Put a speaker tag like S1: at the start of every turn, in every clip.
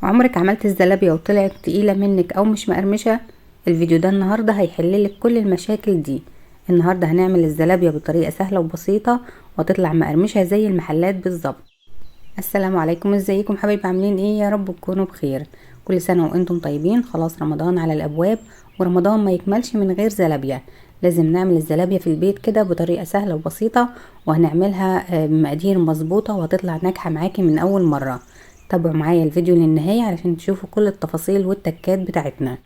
S1: عمرك عملت الزلابية وطلعت تقيلة منك او مش مقرمشة؟ الفيديو ده النهاردة هيحللك كل المشاكل دي. النهاردة هنعمل الزلابية بطريقة سهلة وبسيطة وتطلع مقرمشة زي المحلات بالظبط. السلام عليكم، ازيكم حبايبي، عاملين ايه؟ يا رب تكونوا بخير. كل سنة وانتم طيبين. خلاص رمضان على الابواب، ورمضان ما يكملش من غير زلابية. لازم نعمل الزلابية في البيت كده بطريقة سهلة وبسيطة، وهنعملها بمقادير مظبوطة وهتطلع ناجحة معاكي من اول مرة. تابعوا معايا الفيديو للنهاية علشان تشوفوا كل التفاصيل والتكات بتاعتنا،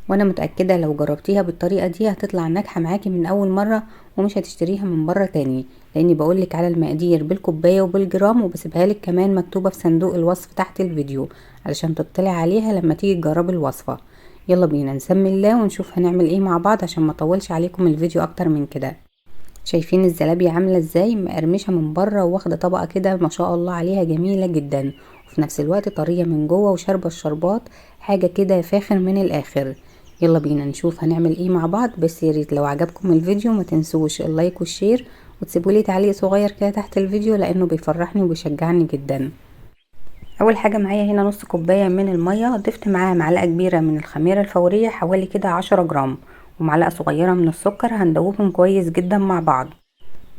S1: وانا متأكدة لو جربتيها بالطريقة دي هتطلع ناجحة معاكي من اول مرة ومش هتشتريها من بره تاني، لاني بقولك على المقادير بالكوباية وبالجرام، وبسيبها لك كمان مكتوبة في صندوق الوصف تحت الفيديو علشان تطلع عليها لما تيجي تجربي الوصفة. يلا بينا نسمي الله ونشوف هنعمل ايه مع بعض عشان ما اطولش عليكم الفيديو اكتر من كده. شايفين الزلابية عاملة ازاي؟ مقرمشة من بره وواخدة طبقة كده ما شاء الله عليها، جميلة جدا، وفي نفس الوقت طرية من جوه وشاربة الشربات، حاجة كده فاخر من الاخر. يلا بينا نشوف هنعمل ايه مع بعض. بس يا ريت لو عجبكم الفيديو ما تنسوش ال like وال share، وتسيبوا لي تعليق صغير كده تحت الفيديو لانه بيفرحني وبيشجعني جدا. اول حاجه معايا هنا نص كوبايه من الميه، ضفت معاها معلقه كبيره من الخميره الفوريه حوالي كده 10 جرام، ومعلقه صغيره من السكر. هندوبهم كويس جدا مع بعض.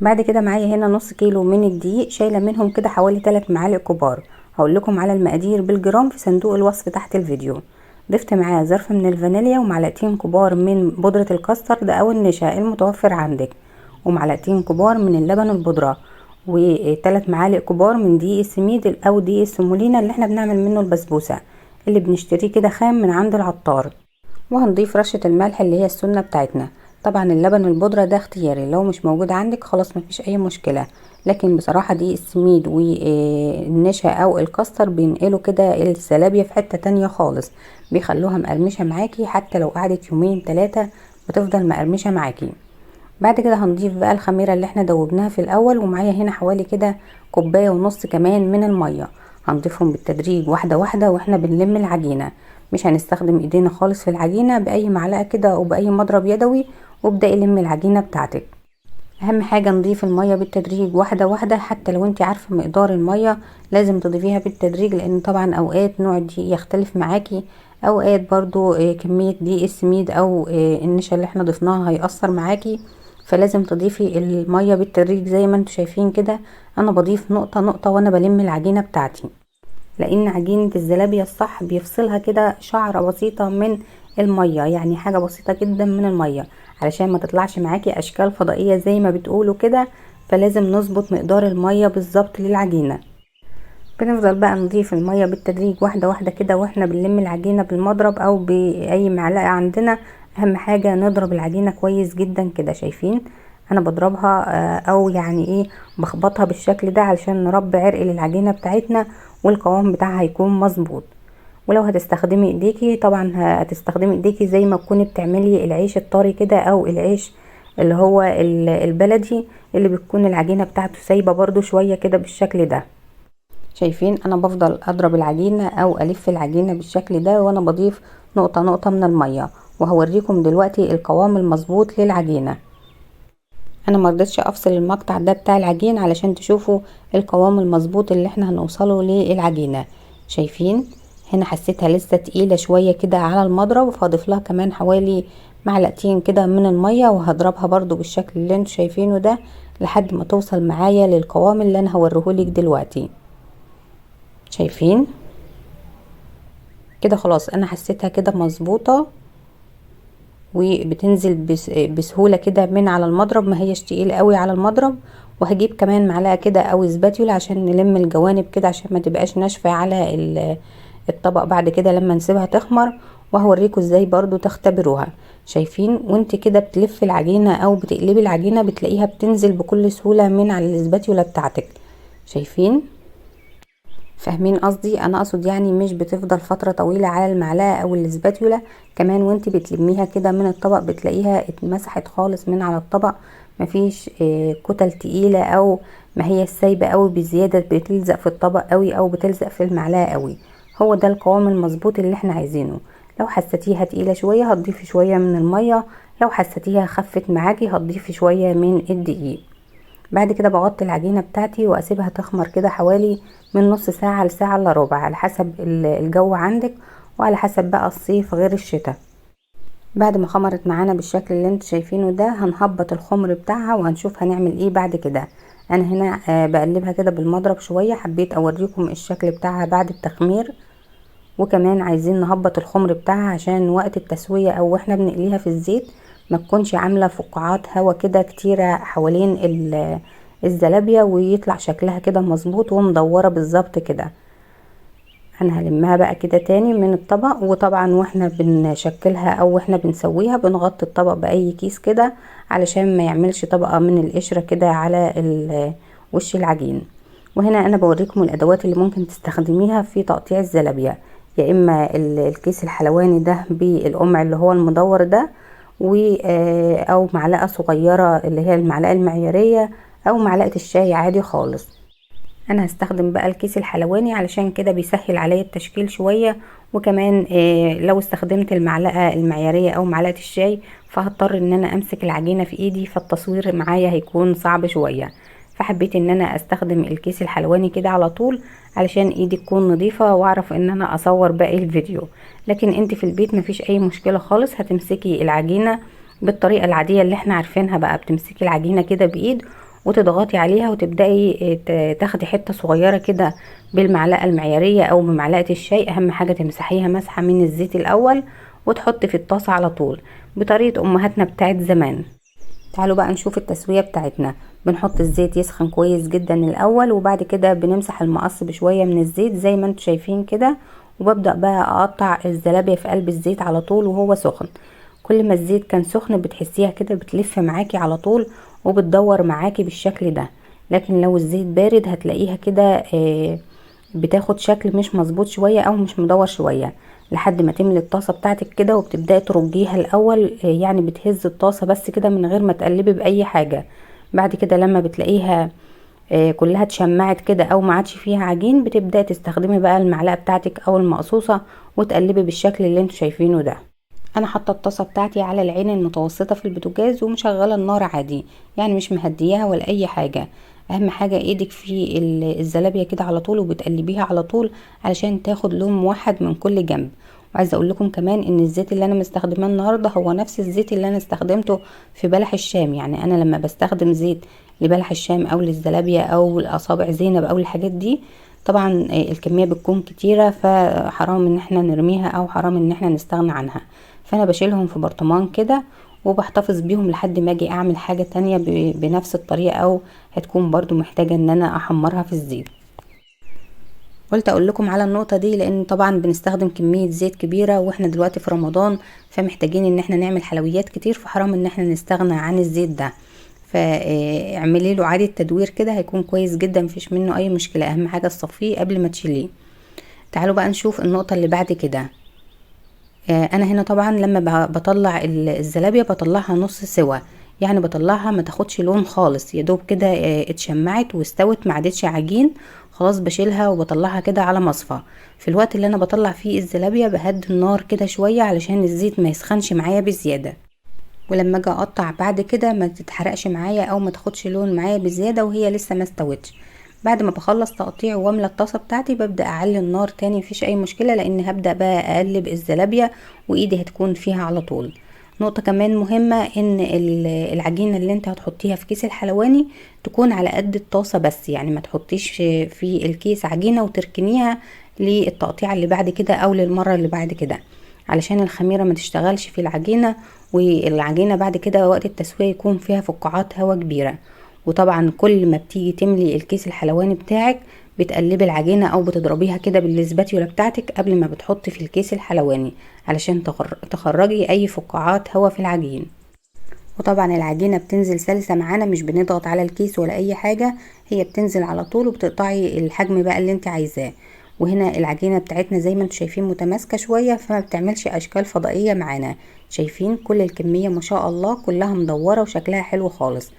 S1: بعد كده معايا هنا نص كيلو من الدقيق، شايله منهم كده حوالي 3 معالق كبار. هقول لكم على المقادير بالجرام في صندوق الوصف تحت الفيديو. ضفت معاه ظرف من الفانيليا ومعلقتين كبار من بودرة الكاسترد او النشا المتوفر عندك، ومعلقتين كبار من اللبن البودرة، وثلاث معالق كبار من دقيق السميد او دقيق السمولينا اللي احنا بنعمل منه البسبوسة اللي بنشتريه كده خام من عند العطار. وهنضيف رشة الملح اللي هي السنة بتاعتنا. طبعا اللبن البودرة ده اختياري، لو مش موجود عندك خلاص مفيش اي مشكلة، لكن بصراحة دقيق السميد والنشا او الكاستر بينقلوا كده الزلابية في حتة تانية خالص، بيخلوها مقرمشة معاكي حتى لو قعدت يومين 3 بتفضل مقرمشة معاكي. بعد كده هنضيف بقى الخميرة اللي احنا دوبناها في الاول، ومعايا هنا حوالي كده كوباية ونص كمان من المية. هنضيفهم بالتدريج واحدة واحدة واحنا بنلم العجينة، مش هنستخدم ايدينا خالص في العجينة، باي معلقة كده او باي مضرب يدوي، وابدأي لمي العجينة بتاعتك. اهم حاجة نضيف المية بالتدريج واحدة واحدة، حتى لو انت عارفة مقدار المية لازم تضيفيها بالتدريج، لان طبعا اوقات نوع الدقيق يختلف معاكي، اوقات برضو كمية دقيق السميد او النشا اللي احنا ضفناها هيأثر معاكي، فلازم تضيفي المية بالتدريج زي ما انتوا شايفين كده. انا بضيف نقطة نقطة وانا بلم العجينة بتاعتي، لان عجينة الزلابية الصح بيفصلها كده شعرة بسيطة من المية، يعني حاجة بسيطة جدا من المية علشان ما تطلعش معاكي اشكال فضائية زي ما بتقولوا كده، فلازم نظبط مقدار المية بالظبط للعجينة. بنفضل بقى نضيف المية بالتدريج واحدة واحدة كده واحنا بنلم العجينة بالمضرب او باي معلقة عندنا. اهم حاجة نضرب العجينة كويس جدا كده، شايفين انا بضربها او يعني ايه بخبطها بالشكل ده علشان نربي عرق للعجينة بتاعتنا والقوام بتاعها هيكون مظبوط. ولو هتستخدمي ايديكي طبعا هتستخدمي ايديكي زي ما تكوني بتعملي العيش الطري كده او العيش اللي هو البلدي اللي بتكون العجينة بتاعته سايبة برضو شوية كده بالشكل ده. شايفين انا بفضل اضرب العجينة او الف العجينة بالشكل ده وانا بضيف نقطة نقطة من المية، وهوريكم دلوقتي القوام المظبوط للعجينة. انا ما رضيتش افصل المقطع ده بتاع العجين علشان تشوفوا القوام المظبوط اللي احنا هنوصله للعجينة. شايفين هنا حسيتها لسه تقيلة شوية كده على المضرب، فهضيف لها كمان حوالي معلقتين كده من المية، وهضربها برضو بالشكل اللي انتوا شايفينه ده لحد ما توصل معايا للقوام اللي انا هوريهولك دلوقتي. شايفين كده خلاص انا حسيتها كده مظبوطة وبتنزل بسهولة كده من على المضرب، ما هيش تقيلة قوي على المضرب. وهجيب كمان معلقة كده او سباتيولا عشان نلم الجوانب كده عشان ما تبقاش ناشفة على الطبق بعد كده لما نسيبها تخمر، وهوريكم ازاي برضو تختبروها. شايفين وانت كده بتلفي العجينة او بتقلبي العجينة بتلاقيها بتنزل بكل سهولة من على السباتيولا بتاعتك. شايفين؟ فاهمين قصدي؟ انا اقصد يعني مش بتفضل فترة طويلة على المعلقة او الاسباتيولا، كمان وانت بتلميها كده من الطبق بتلاقيها اتمسحت خالص من على الطبق، مفيش كتل تقيلة او ما هي سايبة قوي بزيادة بتلزق في الطبق قوي او بتلزق في المعلقة قوي. هو ده القوام المظبوط اللي احنا عايزينه. لو حسيتيها تقيلة شوية هتضيفي شوية من المية، لو حسيتيها خفت معاكي هتضيفي شوية من الدقيق. بعد كده بغطي العجينة بتاعتي واسيبها تخمر كده حوالي من نص ساعة لساعة الا ربع، على حسب الجو عندك وعلى حسب بقى الصيف غير الشتاء. بعد ما خمرت معانا بالشكل اللي انتوا شايفينه ده، هنهبط الخمر بتاعها وهنشوف هنعمل ايه بعد كده. انا هنا بقلبها كده بالمضرب شوية، حبيت اوريكم الشكل بتاعها بعد التخمير، وكمان عايزين نهبط الخمر بتاعها عشان وقت التسوية او احنا بنقليها في الزيت ما تكونش عاملة فقاعات هوا كده كتيرة حوالين الزلابية، ويطلع شكلها كده مظبوط ومدورة بالظبط كده. انا هلمها بقى كده تاني من الطبق، وطبعا واحنا بنشكلها او واحنا بنسويها بنغطي الطبق باي كيس كده علشان ما يعملش طبقة من القشرة كده على وش العجين. وهنا انا بوريكم الادوات اللي ممكن تستخدميها في تقطيع الزلابية، يا اما الكيس الحلواني ده بالقمع اللي هو المدور ده، او معلقة صغيرة اللي هي المعلقة المعيارية، او معلقة الشاي عادي خالص. انا هستخدم بقى الكيس الحلواني علشان كده بيسهل عليا التشكيل شوية، وكمان لو استخدمت المعلقة المعيارية او معلقة الشاي فهضطر ان انا امسك العجينة في ايدي، فالتصوير معايا هيكون صعب شوية. فحبيت ان انا استخدم الكيس الحلواني كده على طول علشان ايدي تكون نظيفة واعرف ان انا اصور باقي الفيديو. لكن انت في البيت مفيش اي مشكلة خالص، هتمسكي العجينة بالطريقة العادية اللي احنا عارفينها بقى، بتمسكي العجينة كده بايد وتضغطي عليها وتبدأي تاخدي حتة صغيرة كده بالمعلقة المعيارية او بمعلقة الشاي. اهم حاجة تمسحيها مسحة من الزيت الاول وتحطي في الطاسة على طول بطريقة امهاتنا بتاعت زمان. تعالوا بقى نشوف التسوية بتاعتنا. بنحط الزيت يسخن كويس جدا الاول، وبعد كده بنمسح المقص بشوية من الزيت زي ما انتم شايفين كده، وببدأ بقى اقطع الزلابية في قلب الزيت على طول وهو سخن. كل ما الزيت كان سخن بتحسيها كده بتلف معاكي على طول وبتدور معاكي بالشكل ده، لكن لو الزيت بارد هتلاقيها كده بتاخد شكل مش مظبوط شوية او مش مدور شوية، لحد ما تملي الطاسة بتاعتك كده وبتبدأي ترجيها الاول، يعني بتهز الطاسة بس كده من غير ما تقلبي بأي حاجة. بعد كده لما بتلاقيها كلها اتشمعت كده او ما عادش فيها عجين، بتبدأي تستخدمي بقى المعلقة بتاعتك او المقصوصة وتقلبي بالشكل اللي انتوا شايفينه ده. انا حاطه الطاسه بتاعتي على العين المتوسطه في البوتاجاز ومشغله النار عادي، يعني مش مهدياها ولا اي حاجه. اهم حاجه ايدك في الزلابيه كده على طول وبتقلبيها على طول علشان تاخد لون موحد من كل جنب. وعايزه اقول لكم كمان ان الزيت اللي انا مستخدماه النهارده هو نفس الزيت اللي انا استخدمته في بلح الشام. يعني انا لما بستخدم زيت لبلح الشام او للزلابيه او لاصابع زينب او الحاجات دي، طبعا الكميه بتكون كتيره، فحرام ان احنا نرميها او حرام ان احنا نستغنى عنها. فانا بشيلهم في برطمان كده وبحتفظ بيهم لحد ما اجي اعمل حاجة تانية بنفس الطريقة، او هتكون برضو محتاجة ان انا احمرها في الزيت. قلت اقول لكم على النقطة دي لان طبعا بنستخدم كمية زيت كبيرة واحنا دلوقتي في رمضان، فمحتاجين ان احنا نعمل حلويات كتير، فحرام ان احنا نستغنى عن الزيت ده. فاعملي له عادة تدوير كده هيكون كويس جدا، مفيش منه اي مشكلة. اهم حاجة تصفيه قبل ما تشيليه. تعالوا بقى نشوف النقطة اللي بعد كده. انا هنا طبعا لما بطلع الزلابية بطلعها نص سوا، يعني بطلعها ما تاخدش لون خالص، يا دوب كده، اتشمعت واستوت ما عادتش عجين خلاص، بشيلها وبطلعها كده على مصفى. في الوقت اللي انا بطلع فيه الزلابية بهدي النار كده شوية علشان الزيت ما يسخنش معايا بزيادة، ولما اجي اقطع بعد كده ما تتحرقش معايا او ما تاخدش لون معايا بزيادة وهي لسه ما استوتش. بعد ما بخلص تقطيع واملى الطاسه بتاعتي ببدا اعلي النار تاني، مفيش اي مشكله، لان هبدا بقى اقلب الزلابيه وايدي هتكون فيها على طول. نقطه كمان مهمه، ان العجينه اللي انت هتحطيها في كيس الحلواني تكون على قد الطاسه بس، يعني ما تحطيش في الكيس عجينه وتركنيها للتقطيع اللي بعد كده او للمره اللي بعد كده، علشان الخميره ما تشتغلش في العجينه، والعجينه بعد كده وقت التسويه يكون فيها فقاعات هواء كبيره. وطبعا كل ما بتيجي تملي الكيس الحلواني بتاعك بتقلبي العجينه او بتضربيها كده بالسباتيولا بتاعتك قبل ما بتحطي في الكيس الحلواني علشان تخرجي اي فقاعات هواء في العجين. وطبعا العجينه بتنزل سلسه معانا، مش بنضغط على الكيس ولا اي حاجه، هي بتنزل على طول وبتقطعي الحجم بقى اللي انت عايزاه. وهنا العجينه بتاعتنا زي ما انتم شايفين متماسكه شويه، فما بتعملش اشكال فضائيه معانا. شايفين كل الكميه ما شاء الله كلها مدوره وشكلها حلو خالص.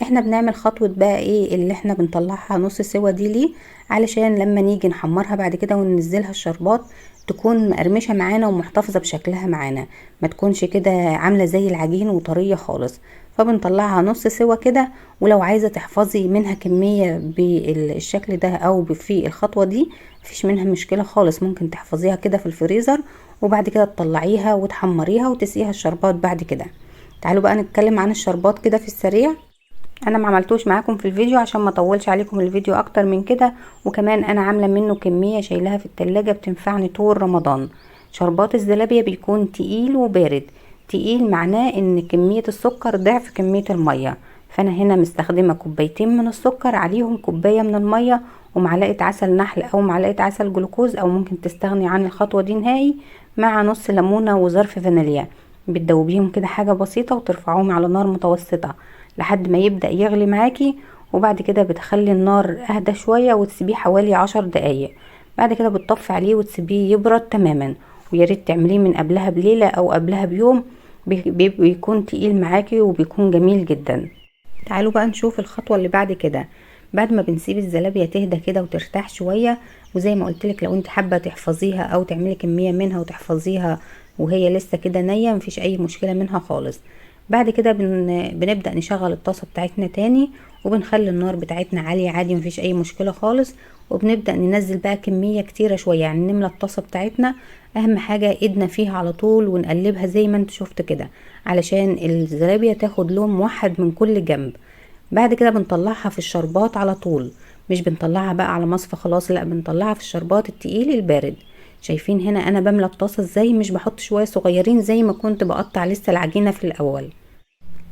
S1: احنا بنعمل خطوة بقى ايه اللي احنا بنطلعها نص سوا دي ليه؟ علشان لما نيجي نحمرها بعد كده وننزلها الشربات تكون مقرمشة معانا ومحتفظة بشكلها معانا، ما تكونش كده عاملة زي العجين وطرية خالص. فبنطلعها نص سوا كده. ولو عايزه تحفظي منها كمية بالشكل ده او في الخطوة دي مفيش منها مشكلة خالص، ممكن تحفظيها كده في الفريزر وبعد كده تطلعيها وتحمريها وتسقيها الشربات بعد كده. تعالوا بقى نتكلم عن الشربات كده في السريع. انا ما عملتوش معاكم في الفيديو عشان ما اطولش عليكم الفيديو اكتر من كده، وكمان انا عامله منه كمية شايلها في التلاجة بتنفعني طول رمضان. شربات الزلابيه بيكون تقيل وبارد. تقيل معناه ان كمية السكر ضعف كمية المية، فانا هنا مستخدمة كوبايتين من السكر عليهم كوباية من المية ومعلقة عسل نحل او معلقه عسل جلوكوز، او ممكن تستغني عن الخطوة دي نهائي، مع نص ليمونه وظرف فانيليا. بتدوبيهم كده حاجة بسيطة وترفعوهم على نار متوسطه لحد ما يبدأ يغلي معاكي، وبعد كده بتخلي النار اهدى شوية وتسيبيه حوالي 10 دقايق. بعد كده بتطفي عليه وتسيبيه يبرد تماما، ويا ريت تعمليه من قبلها بليلة او قبلها بيوم، بيكون تقيل معاكي وبيكون جميل جدا. تعالوا بقى نشوف الخطوة اللي بعد كده. بعد ما بنسيب الزلابية تهدى كده وترتاح شوية، وزي ما قلتلك لو انت حابة تحفظيها او تعملي كمية منها وتحفظيها وهي لسه كده نية مفيش اي مشكلة منها خالص. بعد كده بنبدأ نشغل الطاسة بتاعتنا تاني، وبنخلي النار بتاعتنا عالية عادي مفيش اي مشكلة خالص، وبنبدأ ننزل بقى كمية كتيرة شوية، يعني نملى الطاسة بتاعتنا. اهم حاجة ايدنا فيها على طول ونقلبها زي ما انت شفت كده علشان الزلابية تاخد لون موحد من كل جنب. بعد كده بنطلعها في الشربات على طول، مش بنطلعها بقى على مصفى خلاص، لا بنطلعها في الشربات التقيل البارد. شايفين هنا انا بملى الطاسة ازاي، مش بحط شوية صغيرين زي ما كنت بقطع لسه العجينة في الاول،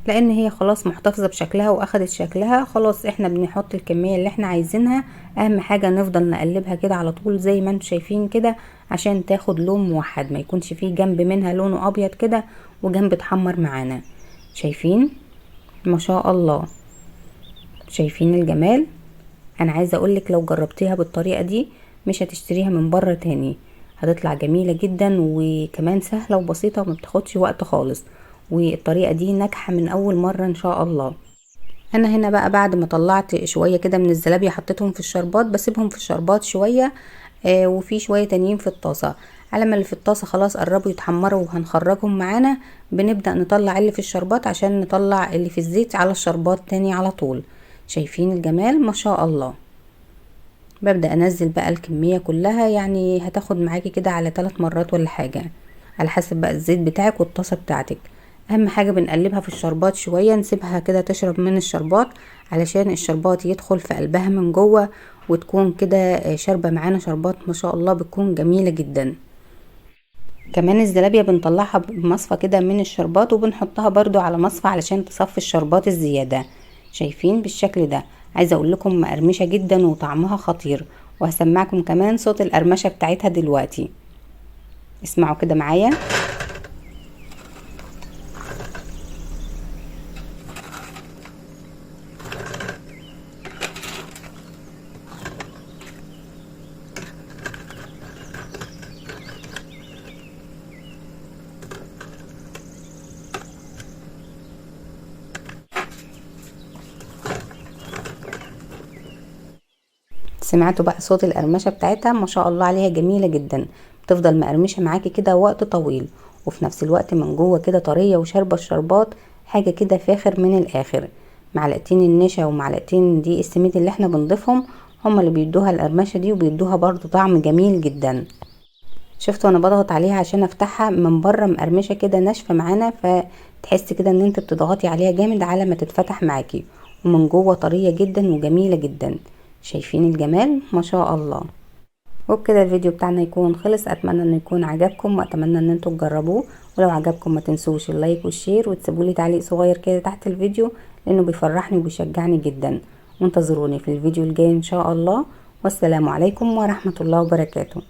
S1: لان هي خلاص محتفظة بشكلها واخدت شكلها خلاص. احنا بنحط الكمية اللي احنا عايزينها، اهم حاجة نفضل نقلبها كده على طول زي ما انتم شايفين كده عشان تاخد لون موحد، ما يكونش فيه جنب منها لونه ابيض كده وجنب اتحمر معانا. شايفين ما شاء الله، شايفين الجمال؟ انا عايزة اقولك لو جربتيها بالطريقة دي مش هتشتريها من بره تاني، هتطلع جميلة جدا وكمان سهلة وبسيطة وما بتاخدش وقت خالص، والطريقة دي ناجحة من اول مرة ان شاء الله. انا هنا بقى بعد ما طلعت شوية كده من الزلابية حطيتهم في الشربات، بسيبهم في الشربات شوية، وفي شوية تانيين في الطاسة. على ما اللي في الطاسة خلاص قربوا يتحمروا وهنخرجهم معانا، بنبدأ نطلع اللي في الشربات عشان نطلع اللي في الزيت على الشربات تاني على طول. شايفين الجمال ما شاء الله؟ ببدأ انزل بقى الكمية كلها، يعني هتاخد معاكي كده على 3 مرات ولا حاجة على حسب بقى الزيت بتاعك والطاسة بتاعتك. اهم حاجة بنقلبها في الشربات شوية، نسيبها كده تشرب من الشربات علشان الشربات يدخل في قلبها من جوه وتكون كده شاربة معانا شربات ما شاء الله، بتكون جميلة جدا. كمان الزلابية بنطلعها بمصفى كده من الشربات وبنحطها برضو على مصفى علشان تصفي الشربات الزيادة. شايفين بالشكل ده؟ عايزة اقول لكم مقرمشة جدا وطعمها خطير، وهسمعكم كمان صوت القرمشة بتاعتها دلوقتي، اسمعوا كده معايا. سمعتوا بقى صوت القرمشة بتاعتها؟ ما شاء الله عليها جميلة جدا، بتفضل مقرمشة معاكي كده وقت طويل، وفي نفس الوقت من جوه كده طرية وشاربة الشربات، حاجة كده فاخر من الاخر. معلقتين النشا ومعلقتين دقيق السميد اللي احنا بنضيفهم هما اللي بيدوها القرمشة دي، وبيدوها برضو طعم جميل جدا. شفتوا انا بضغط عليها عشان افتحها من بره مقرمشة كده ناشفة معانا، فتحس كده ان انت بتضغطي عليها جامد على ما تتفتح معاكي، ومن جوه طرية جدا وجميلة جدا. شايفين الجمال ما شاء الله؟ وبكده الفيديو بتاعنا يكون خلص. اتمنى انه يكون عجبكم، واتمنى ان انتوا تجربوه، ولو عجبكم ما تنسوش ال like وال share، وتسيبولي تعليق صغير كده تحت الفيديو لانه بيفرحني وبيشجعني جدا. وانتظروني في الفيديو الجاي ان شاء الله، والسلام عليكم ورحمة الله وبركاته.